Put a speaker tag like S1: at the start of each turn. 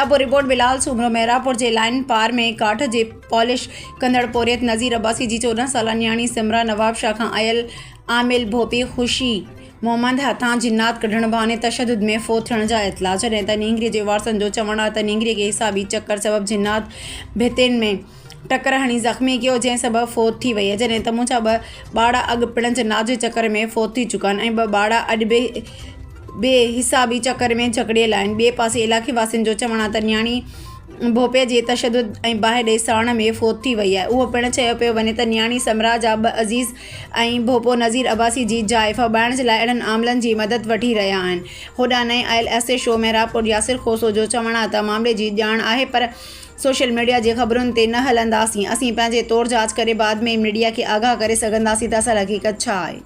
S1: Miranpur, report, Bilal Soomro, Miranpur جي line پار ۾ ڪاٺ جي پالش ڪندڙ پورهيت نذير عباسي جي 14 سالا نياڻي سمرا نوابشاهه کان آيل عامل ڀوپي خوشي محمد هٿان جنات ڪڍڻ بهاني تشدد ۾ فوت ٿيڻ جا اطلاع، جڏهن ته نينگري جي وارثن جو چوڻ آهي ته نينگري کي حسابي چڪر سبب جنات ڀتين ۾ ٽڪر هڻي زخمي ڪيو جنهن سبب فوت ٿي وئي جڏهن ته منهنجا ٻه ٻارڙا اڳ پڻ جنات جي چڪر ۾ فوت ٿي چڪا آهن ۽ ٻه ٻارڙا اڄ به بي حسابي چڪر ۾ جڪڙيل آهن. ٻئي پاسي علائقي واسين جو چوڻ آهي ته نياڻي ڀوپي جي تشدد ۽ باهه ڏئي ساڙڻ ۾ فوت ٿي وئي آهي. اهو پڻ چيو پيو وڃي ته نياڻي سمرا جا ٻه عزيز ۽ ڀوپو نذير عباسي جي جاء ڦٻائڻ جي لاء اهڙن عاملن جي مدد وٺي رهيا آهن. هوڏانهن نئين آيل S H O Mehrabpur Yasir Khoso جو چوڻ آهي ته معاملي جي ڄاڻ آهي پر سوشل ميڊيا جي خبرن تي نه هلنداسين، اسين پنهنجي طور جاچ ڪري بعد ۾ ميڊيا کي آگاهه ڪري سگهنداسين ته اصل حقيقت ڇا آهي.